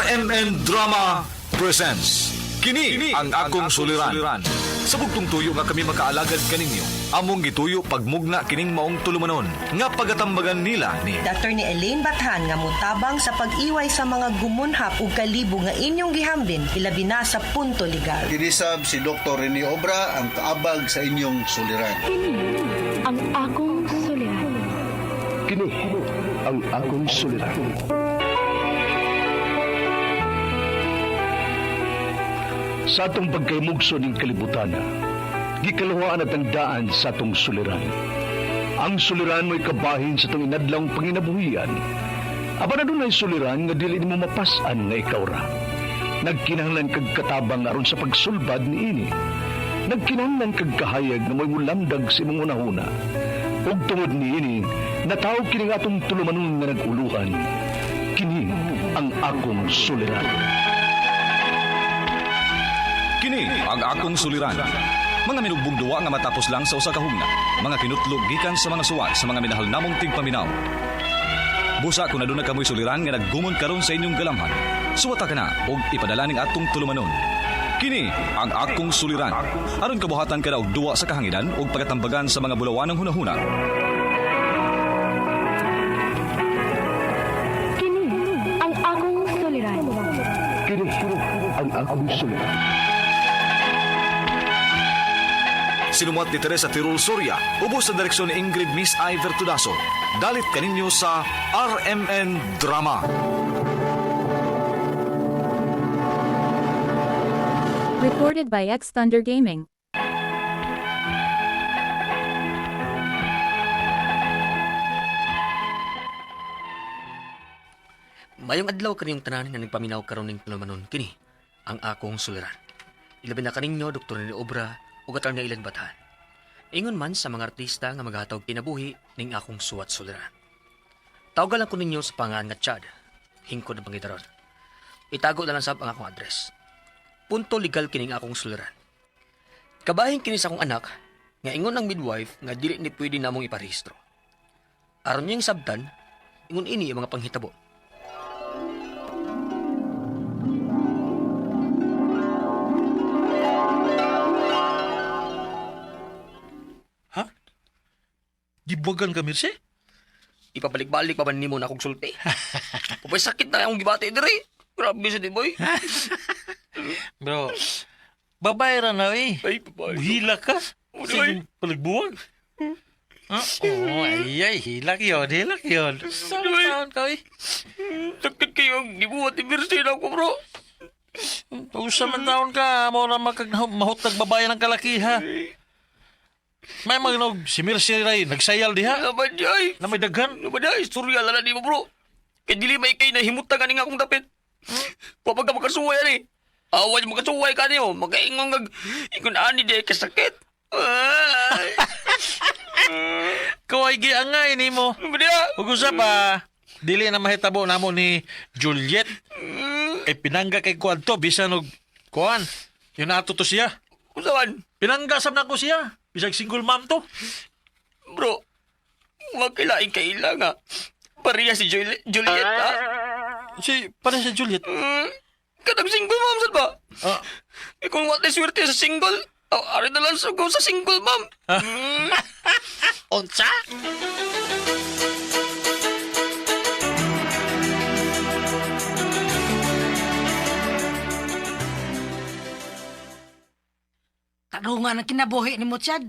RMN Drama presents Kini ang akong suliran. Sa bugtong tuyo nga kami makaalagad kaninyo, among gituyo pagmugna kining maong tulumanon nga pagatambagan nila ni Dr. ni Elaine Bathan nga mutabang sa pag-iway sa mga gumunhap ug kalibo nga inyong gihambin ilabi na sa punto legal. Kinisab si Dr. Rene Obra ang kaabag sa inyong suliran. Kini ang akong suliran. Kini ang akong suliran. Sa atong pagkaymugso ning kalibutan, gikaluhaan at ang daan sa atong suliran. Ang suliran mo'y kabahin sa atong inadlawng panginabuhian. Apan adunay suliran nga dili nimo mapas-an nga ikaw ra. Nagkinahanglan kag katabang aron sa pagsulbad niini. Nagkinahanglan kag kahayag nga mo'y mulamdag sa imong hunahuna. Ug tungod niini, natawag kini nga atong tulumanon nga nag-uluhan. Kini ang akong suliran. Kini ang akong suliran. Mga minugbong duwa nga matapos lang sa usa ka hugna. Mga kinutlog gikan sa mga suwat sa mga minahal namong tigpaminaw. Busa kung aduna kamoy suliran nga naggumon karon sa inyong galamhan. Suwata ka na og ipadala ning atong tulumanon. Kini ang akong suliran. Aron kabuhatan ka na og duwa sa kahanginan ug pagatambagan sa mga bulawanong hunahuna. Kini ang akong suliran. Kini ang akong suliran. Sinumuat ni Teresa Tirul Soria, ubos sa direksyon ni Ingrid Miss Iver Tudaso. Dalit kaninyo sa RMN Drama. Recorded by X Thunder Gaming. Mayong adlaw kaniyong tanan nga nagpaminaw karon ning tulumanon kini ang akong suliran. Ilabi na kaninyo Dr. Nini Obra ug atal nga ilan batahan. Ingon man sa mga artista nga maghatag kinabuhi ning akong suwat suliran. Tawagan lang ko ninyo sa pangan nga Chad. Hingkod ang pangitaron. Itago na lang sab ang akong address. Punto legal kining akong suliran. Kabahin kini sa akong anak nga ingon ang midwife nga dili ni pwede namong iparehistro. Aron niyang sabtan, ingon ini ang mga panghitabo. Ha? Gibuwagan ka, Mirse? Ipabalik-balik pa ba nimo na akong sulti? Pupay sakit na akong gibati diri. Grabe sa di boy. Bro, babae ra na eh. Ay, babae. Hila ka. Uy. Sige, palagbuwag. Ah, oo, ay, ay, hilak yun, hilak yun. Saan Uy. taon ka eh? Sakit kayo ang gibuhat ni Mercy na ako, bro. Usa man taon ka, mo na mahutag babae ng kalaki ha. May magnog, si Mirse ray, nagsayal diha. Naman di ay. Na may daghan. Naman di ay. Istorya lang na di mo, bro. Kaya dili may kay nahimutang ani nga akong dapit. Papag ka makasuway ani. Awan yung makasuway ka niyo. Makaingon nga, ingon ani di ay kasakit. Ay. Ikaw ay giangay ni mo. Naman di ay. Ug usa pa, dili na mahitabo namo ni Juliet. Eh, pinangga kay kuan to, bisan og kuan. Yun ato to siya. Usawan, Pinangga sab nako siya. Bisag single mom to. bro. Makilaing kaila nga. Pareha si Juliet, ha? Si, pare si Juliet. Kanang single mom, sad ba? Ah, Eh, kung what swerte sa single, oh, ari na lang sugaw sa single mom. Unsa? Tarungan ang kinabuhi ni mo, Chad.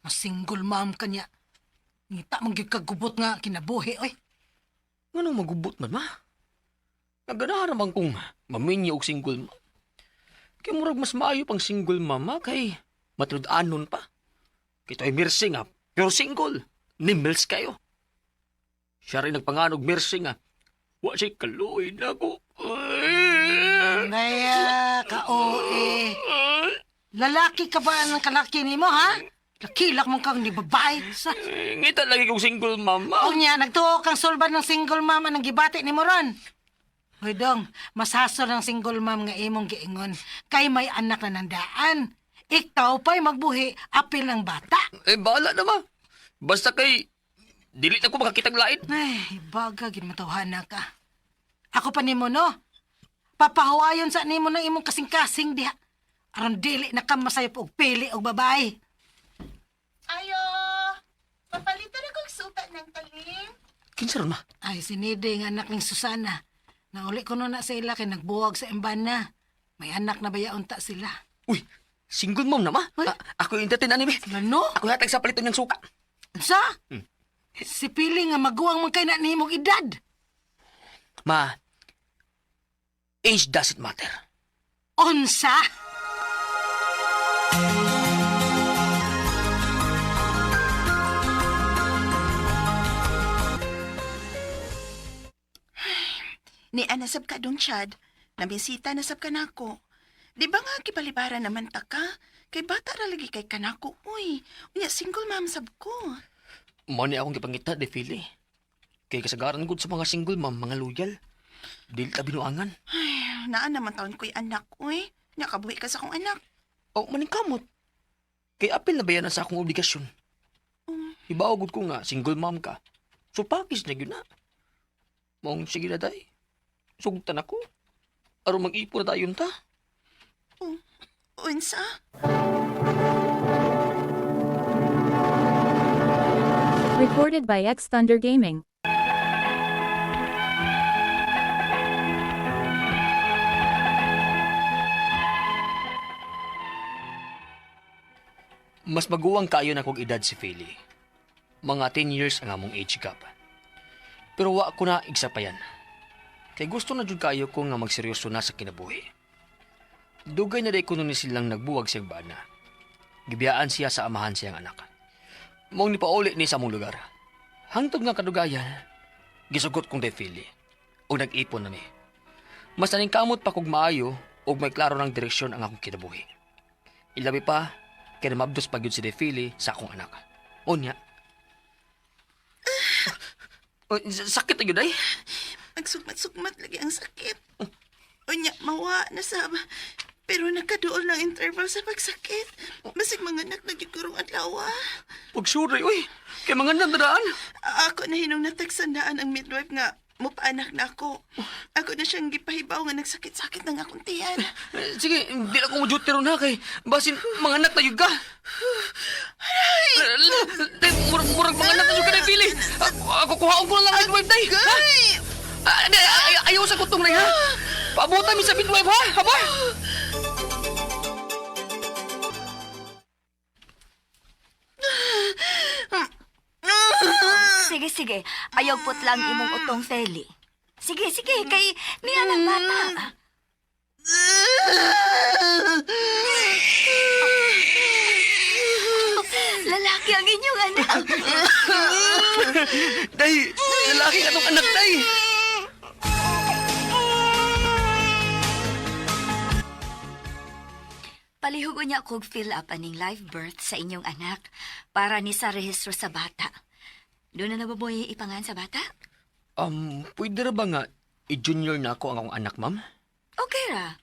Mas single mom ka niya. Ngita mong gyud kagubot nga kinabuhi, oy. Nganong magubot man, ma? Naganahan naman kong maminyo og single mom. Kay murag mas maayo pang single mama kay matud-anon pa. Kay ay Mercy nga, pero single. Nimils kayo. Siya rin nagpanganog Mercy nga. Wa siya kaluoy na ko. Naya, ka-OE. Lalaki ka ba ang kalaki nimo, ha? Lakilak mong kang ni babae. Sa Ngita lagi kong single mama. Unya, nagtuo kang sulbad ng single mom anang gibati ni mo ron. Hoy dong, masasol ang single mom nga imong giingon. Kay may anak na nandaan. Ikaw pa'y magbuhi, apil ng bata. Eh, bahala na ma. Basta kay, dili na ko makakitang lain. Ay, baga, ginmatawhana ka. Ako pa nimo, no? Papahuwayon sa nimo ng imong kasing-kasing diha. Aron dili na ka masayop og pili og babae. Ayo! Papalitan akong suka ng talim. Kinsa ron ma? Ay, sinidi nga anak ning Susana. Nauli ko na sa ila kay nagbuwag sa imbana. May anak na ba unta sila? Uy, single mom na ma. Uy. Ako yung entertain ani be. Ano? Ako hatag sa paliton niyang suka. Sa? Si Pili nga maguwang man kay na nimong edad. Ma, age doesn't matter. Unsa? Ni anasab ka dong, Chad. Nabisita nasab ka nako. Di ba nga kipalibaran naman ta ka? Kay bata ra lagi kay kanako, uy. Unya single mom sab ko. Mo ni akong gipangita de Philly. Kay kasagaran gud sa mga single mom, mga loyal. Dili ta binuangan. Ay, naa naman taon ko'y anak, uy. Nakabuhi ka sa akong anak. O maning kamot. Kay apil na ba yan sa akong obligasyon? Ibaw gud ko nga single mom ka. So pakis na gyud na. Mong sige na day. Sugtan ako. Aron mag-ipon na tayon ta. Unsa? Recorded by X Thunder Gaming. Mas maguwang kayo na kog edad si Philly. Mga 10 years ang among age gap. Pero wa ko na igsa pa yan. Kay gusto na jud kayo ko nga magseryoso na sa kinabuhi. Dugay na day kuno ni silang nagbuwag siyang bana. Gibiyaan siya sa amahan siyang anak. Mong nipauli ni sa among lugar. Hangtod nga kadugayan, gisugot kong day Philly. O nag-ipon na mi. Mas kamot pa kog maayo ug may klaro ng direksyon ang akong kinabuhi. Ilabi pa, kay namabdos pa gyud si Defili sa akong anak. Unya. Oh, sakit na gyud ay. Nagsugmat-sugmat lagi ang sakit. Unya, mawa na sab. Pero nagkaduol ng interval sa pagsakit. Basig mga anak nagyugurong adlaw. Pagsuray oy. Kay mga nandaan. Ako na hinong natagsandaan ang midwife nga mupaanak na ako. Ako na siyang gipahibaw nga nagsakit-sakit ng akong tiyan. Sige, hindi na ko mo-duty ron ha kay basin mga anak na gyud ka. Aray! Murag, murag mga anak na gyud ka na Pili. Ako kuhaon ko na lang ang midwife day. Ha? Ah, di, ayaw sa kutong na ha. Paabutan mi sa midwife ha. Haba? Sige, sige. Ayaw put lang imong utong Feli. Sige, sige. Kay niya lang bata. Lalaki ang inyong anak. Day, lalaki ka tong anak day. Palihog niya kog fill up aning live birth sa inyong anak para ni sa rehistro sa bata. Doon na nababoy ipangan sa bata? Pwede ra ba nga i-junior na ako ang akong anak, ma'am? Okay ra.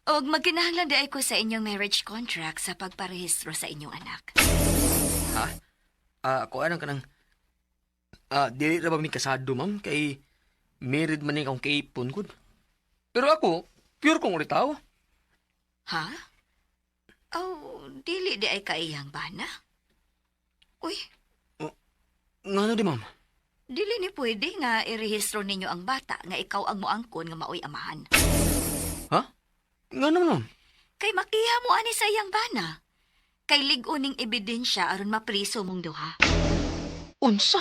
Og magkinahanglan di ay ko sa inyong marriage contract sa pagparehistro sa inyong anak. Ha? Ako anang kanang dili ra ba mi kasado, ma'am? Kay married man ni akong kaipon gud. Pero ako, pure kong ulitaw. Ha? Oh, dili di ay kaiyang bana. Uy, Ngano di, ma'am? dili ni pwede nga irehistro ninyo ang bata nga ikaw ang moangkon nga maoy amahan. Ha? Ngano, ma'am? Kay makiha mo ani sa iyang bana. Kay lig-o ning ebidensya aron mapriso mong duha. Unsa?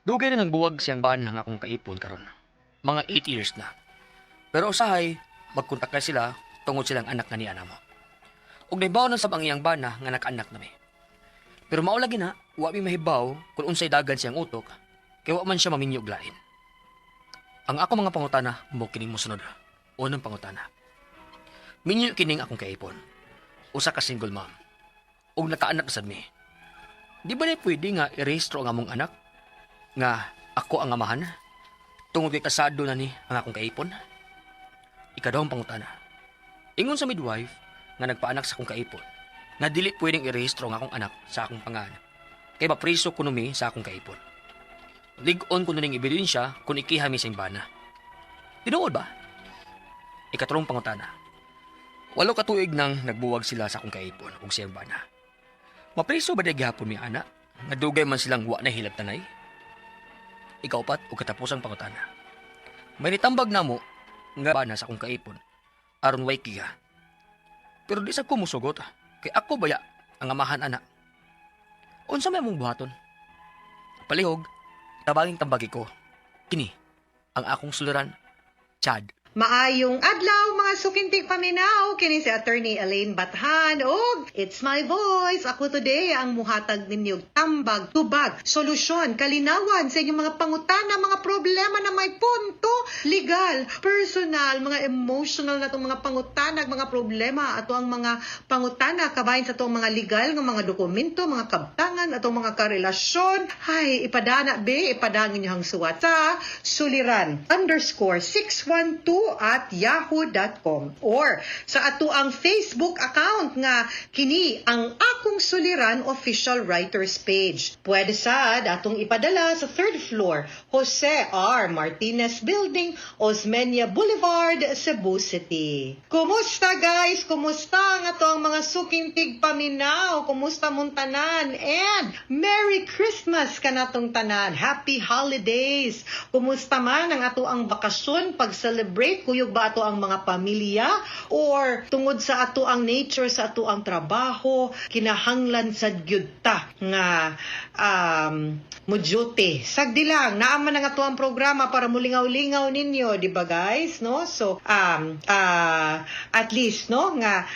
Dugay na nagbuwag siyang baan ng akong kaipon karon. Mga 8 years na. Pero usahay, magkontak na sila tungod silang anak nga ni ana mo. Ug nahibaw na sab ang iyang bana nga nakaanak na mi. Pero mao lagi na, wa mi mahibaw kung unsay dagan siyang utok, kay wa man siya maminyo og lain. Ang ako mga pangutana mo kining mosunod. Unang pangutana. Minyo kining akong kaipon. Usa ka single mom. Ug nakaanak na sad mi. Di ba na pwede nga irehistro ang among anak? Nga ako ang amahan? Tungod kay kasado na ni ang akong kaipon? Ikaduhang pangutana. Ingon sa midwife, nga nagpaanak sa akong kaipon nga dili pwedeng irehistro ang akong anak sa akong pangalan. Kay mapriso kuno mi sa akong kaipon. Lig-on kuno ning ebidensya kung ikiha mi sa bana. Tinuod ba? Ikatulong pangutana. 8 ka tuig nang nagbuwag sila sa akong kaipon ug siyang bana. Mapriso ba di gihapon mi ana? Nga dugay man silang wa na hilabtanay? Ikaupat ug katapusang pangutana. May nitambag namo nga bana sa akong kaipon aron way kiha. Pero di sa ko musugot kay ako baya ang amahan ana. Unsa may mong buhaton? Palihog, tabanging tambagi ko. Kini ang akong suliran, Chad. Maayong adlaw, mga suking tigpaminaw, kini si Attorney Elaine Bathan og It's My Voice. Ako today ang muhatag ninyo og tambag, tubag, solusyon, kalinawan sa inyong mga pangutana, mga problema na may punto legal, personal, mga emotional na itong mga pangutana, mga problema, ato ang mga pangutana kabahin sa atong mga legal nga mga dokumento, mga kabtangan, atong mga karelasyon. Hay, ipadana be, ipadaan ninyo ang suwat sa suliran_612@yahoo.com or sa ato ang Facebook account nga kini ang Akong Suliran Official Writers Page. Pwede sad atong ipadala sa third floor, Jose R. Martinez Building, Osmeña Boulevard, Cebu City. Kumusta, guys? Kumusta ang ato ang mga suking tigpaminaw? Kumusta mong tanan? And Merry Christmas kanatong tanan. Happy holidays. Kumusta man ang ato ang bakasyon pag-celebrate? Kuyog ba ato ang mga pamilya or tungod sa ato ang nature sa ato ang trabaho, kinahanglan sad gyud ta nga mo-duty? Sagdi lang, naa man ang ato ang programa para mulingaw-lingaw ninyo, di ba, guys, no? So at least, no, nga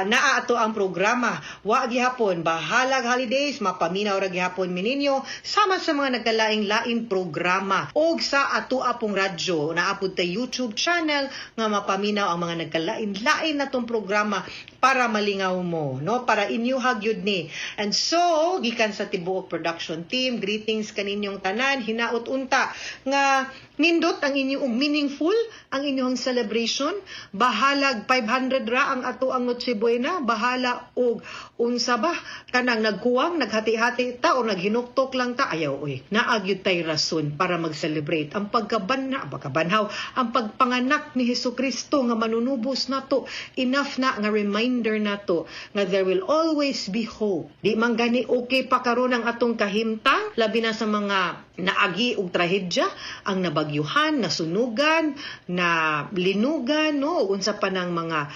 naa ato ang programa. Wa gihapon bahalag holidays, mapaminaw ra gihapon mi ninyo sama sa mga nagkalaing-laing programa og sa ato apong radyo, naa pud tay YouTube channel nga mapaminaw ang mga nagkalain-lain natong programa para malingaw mo, no, para inyuha gyud ni. And so, gikan sa tibuok production team, greetings kaninyong tanan. Hinaot unta nga nindot ang inyong meaningful ang inyong celebration. Bahalag 500 ra ang ato ang Noche Buena, bahala og unsa ba, kanang nagkuwang, naghati-hati ta o naghinuktok lang ta, ayaw oy. Naa gyud tay rason para mag-celebrate ang pagkabanna, pagkabanhaw, ang pagpanganak ni Hesus Kristo nga manunubos nato. Enough na nga reminder nato nga there will always be hope. Di man gani okay pa karon ang atong kahimtang, labi na sa mga naagi og trahedya, ang nabagyuhan, nasunugan, na linugan, no, unsa pa nang mga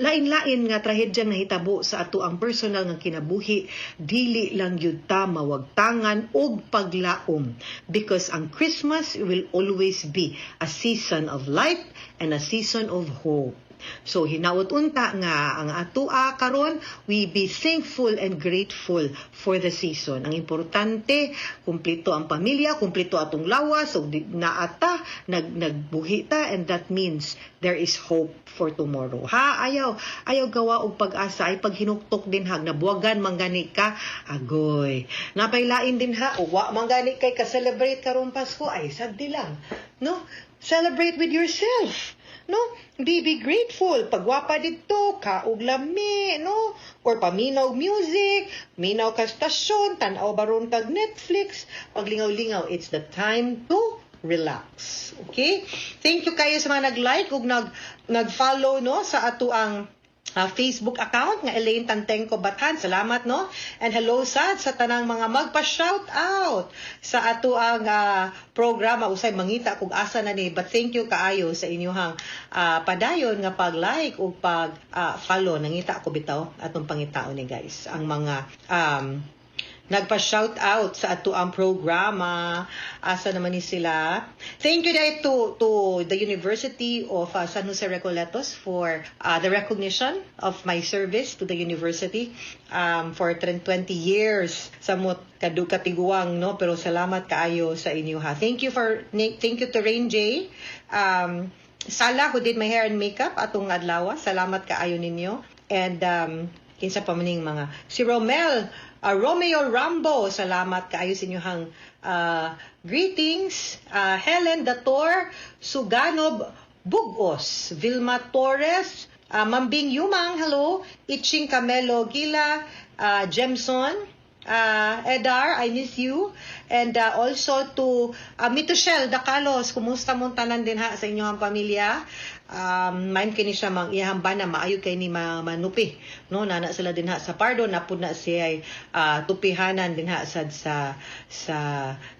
lain-lain nga trahedyang nahitabo sa ato ang personal nga kinabuhi, dili lang gyud ta mawagtangan og paglaom because ang Christmas will always be a season of light and a season of hope. So hinaot unta nga ang atoa karon, we be thankful and grateful for the season. Ang importante, kumpleto ang pamilya, kumpleto atong lawas ug naata nagbuhi ta, and that means there is hope for tomorrow. Ha, ayaw ayaw gawa og pag-asa ay paghinuktok din hag nabuwagan man gani ka, agoy. Napaylain din ha, wa man gani kay ka-celebrate karong Pasko, ay sagdi lang. No? Celebrate with yourself. No? Be grateful. Pagwapa didto, kaog lami, no? Or paminaw music, minaw ka stasyon, tan-aw baron kag Netflix, paglingaw-lingaw, it's the time to relax. Okay? Thank you kayo sa mga nag-like ug nag-follow, no, sa ato ang Facebook account nga Elaine Tantengco Bathan. Salamat, no? And hello sad sa tanang mga magpa-shout out sa ato ang programa. Usay mangita kung asa na ni, but thank you kaayo sa inyong padayon nga pag-like ug pag follow. Nangita ako bitaw atong pangitaon ni, guys, ang mga nagpa-shout out sa ato ang programa. Asa naman ni sila? Thank you dahil to the University of San Jose Recoletos for the recognition of my service to the university for 20 years samot kadu katiguang, no, pero salamat kaayo sa inyo ha. Thank you to Rain J Sala who did my hair and makeup atong adlaw. Salamat kaayo ninyo. And kinsa pa maning mga si Romel, Romeo Rambo, salamat kaayo sa inyong greetings. Helen Dator Suganob Bugos, Vilma Torres. Mambing Yumang, hello. Itching Camelo Gila, Jemson, Edar, I miss you. And also to Mitushel Dacalos, kumusta mong tanan din ha sa inyong pamilya? Main kini siya mang iyahang bana, maayo kay ni manupi. No, nana sila din ha sa Pardo, napud na siya tupihanan din ha sad sa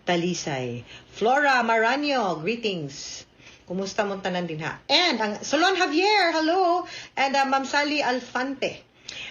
Talisay. Flora Maranio, greetings. Kumusta mong tanan din ha? And ang Solon Javier, hello. And Ma'am Sally Alfante.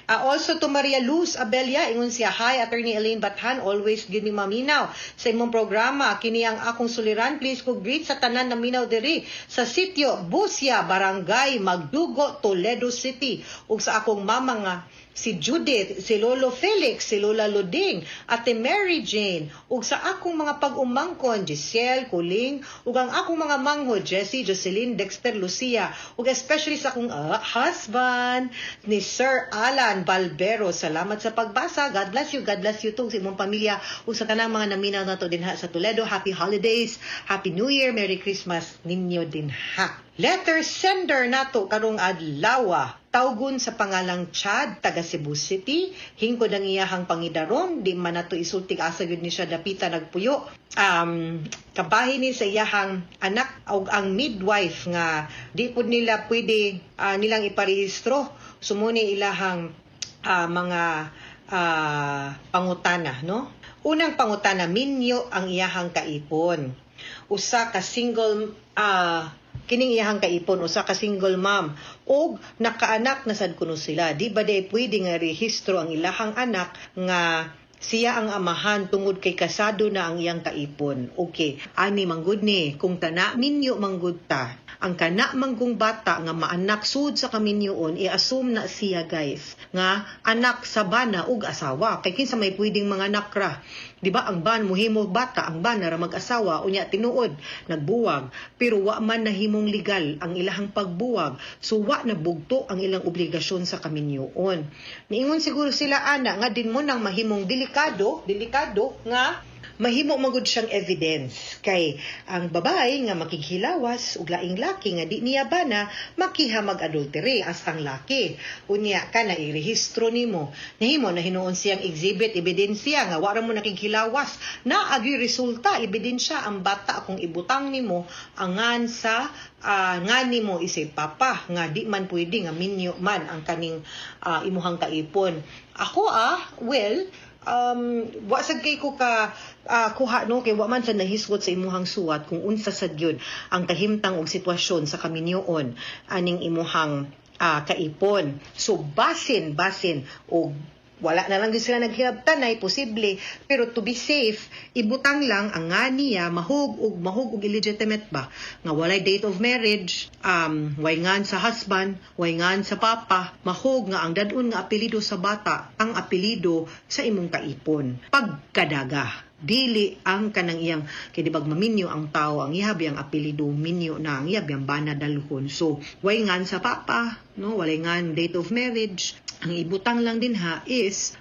Also to Maria Luz Abelia, ingon siya, "Hi, Attorney Elaine Bathan, always gyud mi maminaw sa imong programa. Kini ang akong suliran, please ko greet sa tanan na minaw diri sa sitio Busya, Barangay Magdugo, Toledo City. Ug sa akong mama nga si Judith, si Lolo Felix, si Lola Luding, Ate Mary Jane, ug sa akong mga pag-umangkon, Giselle, Kuling, ug ang akong mga manghod, Jessie, Jocelyn, Dexter, Lucia, ug especially sa akong husband, ni Sir Alan Balbero. Salamat sa pagbasa. God bless you. God bless you too sa imong pamilya ug sa tanang mga naminaw nato dinha sa Toledo. Happy holidays, Happy New Year, Merry Christmas ninyo dinha." Letter sender nato karong adlaw, tawgon sa pangalang Chad, taga Cebu City. Hingkod ang iyahang pangidaron, di man nato isulti asa gyud ni siya dapita nagpuyo. Kabahin ni sa iyahang anak og ang midwife nga di pud nila pwede nilang iparehistro. Sumuni ilahang mga pangutana, no? Unang pangutana, minyo ang iyahang kaipon. Usa ka single kining iyahang kaipon usa ka single mom og nakaanak na sad kuno sila. Di ba day pwede nga rehistro ang ilahang anak nga siya ang amahan tungod kay kasado na ang iyang kaipon? Okay, ani manggod ni kung tana minyo manggod ta. Ang kana manggung bata nga maanak sud sa kaminyoon, i-assume na siya, guys, nga anak sa bana ug asawa kay kinsa may pwedeng mga anak ra. Di ba ang ban muhimo bata, ang bana ra mag-asawa, unya tinuod nagbuwag pero wa man nahimong legal ang ilahang pagbuwag, so wa na bugto ang ilang obligasyon sa kaminyoon. Niingon siguro sila ana nga din mo nang mahimong delikado, delikado nga mahimo magud siyang evidence kay ang babae nga makighilawas ug laing laki nga di niya bana makiha mag-adultery as ang laki. Unya ka na irehistro nimo, nahimo na hinuon siyang exhibit, ebidensya nga wa ra mo nakighilawas na agi resulta ebidensya ang bata kung ibutang nimo angan sa nga nimo isip papa nga di man pwede nga minyo man ang kaning imuhang kaipon. Ako well, wa sad kay ko ka kuha, no, kay wa man sad nahisgot sa imuhang suwat kung unsa sad gyud ang kahimtang og sitwasyon sa kaminyoon aning imuhang kaipon. So basin basin og wala na lang gyud sila naghilabtan ay posible, pero to be safe, ibutang lang ang nga niya mahug og mahug og illegitimate ba nga walay date of marriage, way ngan sa husband, way ngan sa papa, mahug nga ang dadon nga apelyido sa bata ang apelyido sa imong kaipon pagkadaga, dili ang kanang iyang, kay di bag maminyo ang tao, ang ihabi ang apelyido minyo na ang ihabi ang bana dalhon. So way ngan sa papa, no, walay ngan date of marriage. Ang ibutang lang din ha is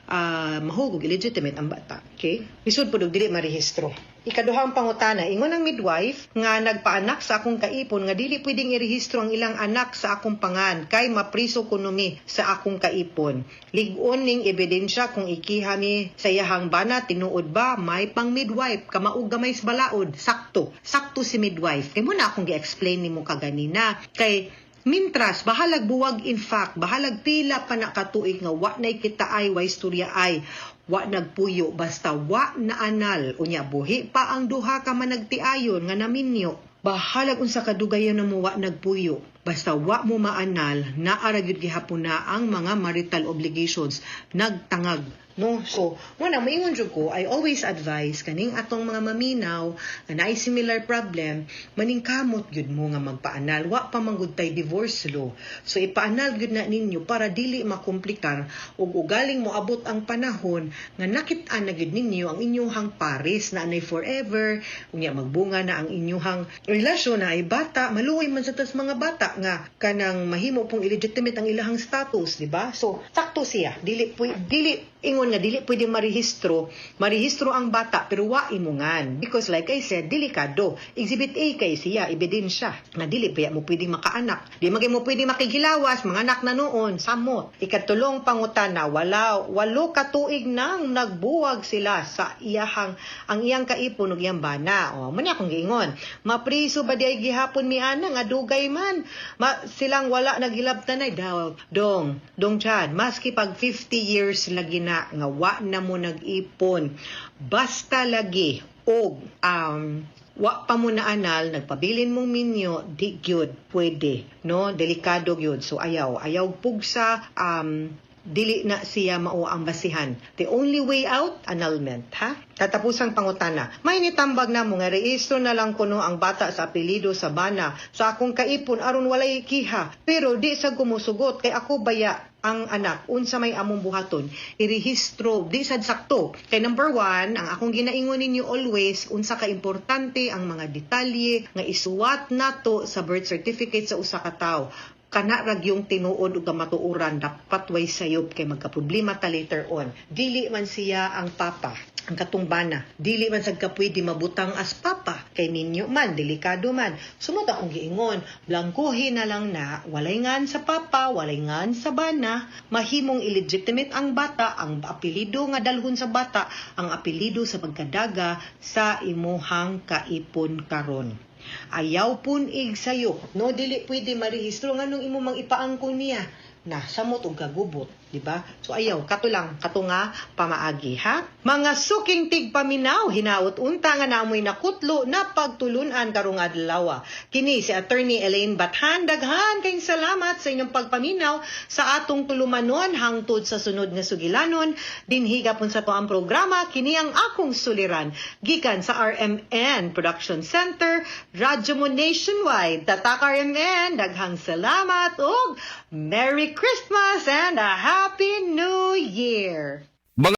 mahugog illegitimate ang bata. Okay, lisod pud og dili marehistro. Ikaduhang pangutana, ingon ang midwife nga nagpaanak sa akong kaipon nga dili pwedeng irehistro ang ilang anak sa akong pangan kay mapriso kuno mi sa akong kaipon. Lig-on ning ebidensya kung ikiha mi sa iyahang bana, tinuod ba may pang midwife kamaog gamay sa balaod? Sakto. Sakto si midwife. Kay mo na akong gi-explain nimo kaganina. Kay mintras, bahalag buwag in fact, bahalag pila pa na katuig nga wa na'y kita ay, wa istorya ay, wa nagpuyo, basta wa na anal, unya buhi pa ang duha ka managtiayon nga naminyo. Bahalag unsa kadugayan na mo wa nagpuyo, basta wa mo maanal, naa ra gyud gihapon na ang mga marital obligations nagtangag, no? So mo na moingon jud ko, I always advise kaning atong mga maminaw nga naay similar problem, maningkamot gyud mo nga magpaanal. Wa pa man gud tay divorce law, so ipaanal gyud na ninyo para dili makomplikar ug ugaling moabot ang panahon nga nakit-an na gyud ninyo ang inyong pares na anay forever, unya magbunga na ang inyong relasyon na ay bata, maluoy man sa tas mga bata nga kanang mahimo pong illegitimate ang ilahang status, di ba? So sakto siya, dili dili ingon. Ingon nga dili pwede marehistro, marehistro ang bata pero wa imungan because, like I said, delikado. Exhibit A kay siya, ebidensya nga dili pa mo pwedeng makaanak. Di man kay mo pwedeng makigilawas, mga anak na noon, samot. Ikatulong pangutana, wala 8 ka tuig nang nagbuwag sila sa iyahang ang iyang kaipon ug iyang bana. O, man akong giingon. Mapriso ba di ay gihapon mi ana nga dugay man? Ma, silang wala naghilabtan ay daw. Dong, dong Chad, maski pag 50 years lagi na nga wa na mo nag-ipon, basta lagi og wa pa mo na anal, nagpabilin mong minyo, di gyud pwede, no? Delikado gyud. So ayaw, ayaw pugsa, dili na siya mao ang basihan. The only way out, annulment, ha? Katapusang pangutana. May nitambag na mo nga rehistro na lang kuno ang bata sa apelyido sa bana sa akong kaipon aron walay kiha. Pero di sa gumusugot kay ako baya ang anak, unsa may among buhaton? Irehistro di sad sakto kay number one, ang akong ginaingon ninyo always, unsa ka importante ang mga detalye nga isuwat nato sa birth certificate sa usa ka tawo. Kana ra gyung tinuod ug kamatuoran, dapat way sayop kay magkaproblema ta later on. Dili man siya ang papa, ang katong bana. Dili man sad ka pwede mabutang as papa kay minyo man, delikado man. Sumod akong giingon, blangkohin na lang na walay ngan sa papa, walay ngan sa bana, mahimong illegitimate ang bata, ang apelyido nga dalhon sa bata, ang apelyido sa pagkadaga sa imuhang kaipon karon. Ayaw pun ig sayo. No, dili pwede marehistro nganong imo mang ipaangkon niya na samot og kagubot, di ba? So ayaw, kato lang, kato nga pamaagi, ha? Mga suking tigpaminaw, hinaot unta nga namoy nakutlo na pagtulunan karong adlaw. Kini si Attorney Elaine Bathan, daghan kayong salamat sa inyong pagpaminaw sa atong tulumanon hangtod sa sunod nga sugilanon. Dinhi gapon sa atoang programa, kini ang akong suliran gikan sa RMN Production Center, Radyo Mo Nationwide. Tatak RMN, daghang salamat ug Merry Christmas and a Happy